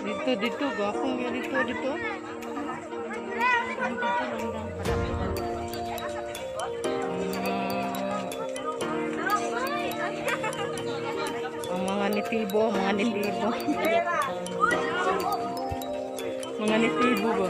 Dito, dito. Gapong yun dito, dito. Ang mga nitibo, mga nitibo. Mga nitibo ba?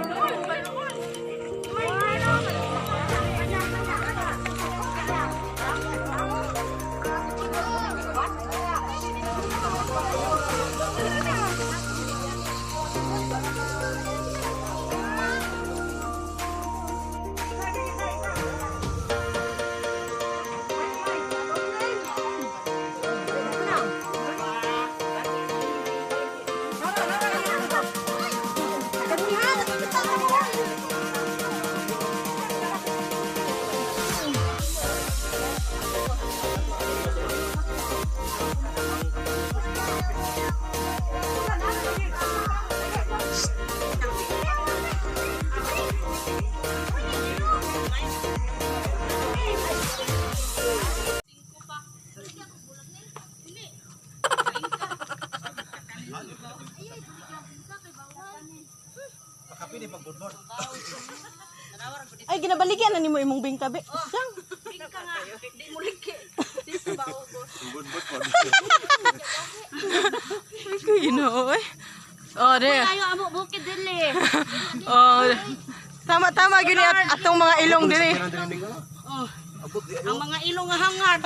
Ay, ginabaligyan na nimo imong bingka, be. Siyang. Bingka nga. Di mo liki. Di sa baugos. Ay, ko Ginoo eh. Oh, de. Tayo amo bukid dili. Oh. Tama tama gyud ni atong mga ilong diri. Oh. Ang mga ilong nga hangad.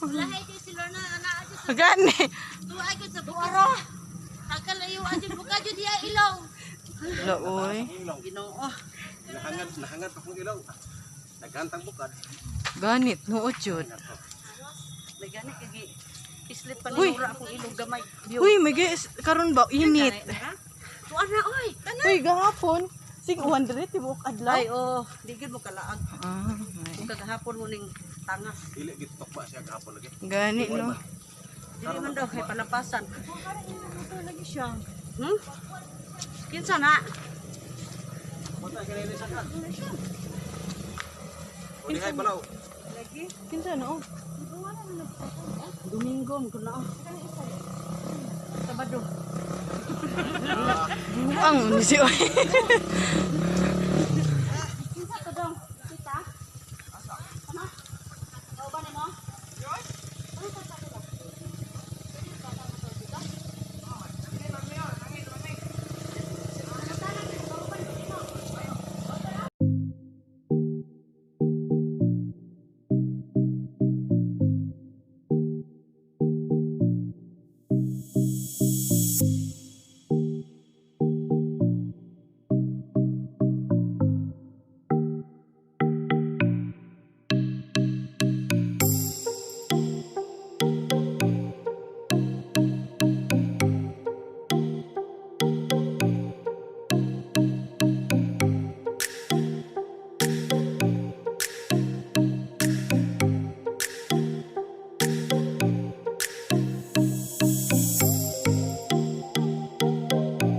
Lahi di sila na ana adyo sa Gani. tuwa gyud sa buaro. Takalayo adyo buka jud diya ilong. La oy. Ginoo. Nahangad, nahangad pa kong ilaw. Naghantang bukad. Ganit nuot jud. May gani kagi islit pa Uy. ni Nora akong ilong gamay. Uy, may karon ba init. Tuwa na oy. Uy, gahapon sig 100 tibuok adlaw. Ay oh, di gyud mo kalaag. Ah, Kung kagahapon mo ning tangas. Dili gitok ba siya gahapon lagi. gani no. Dili man daw kay palapasan. Lagi siya. Kinsa na? Matay kanina sa kan. O dihay balaw. Lagi. Kinsa na oh? Domingo mo na. Oh. Sabado. Buang ni si oy.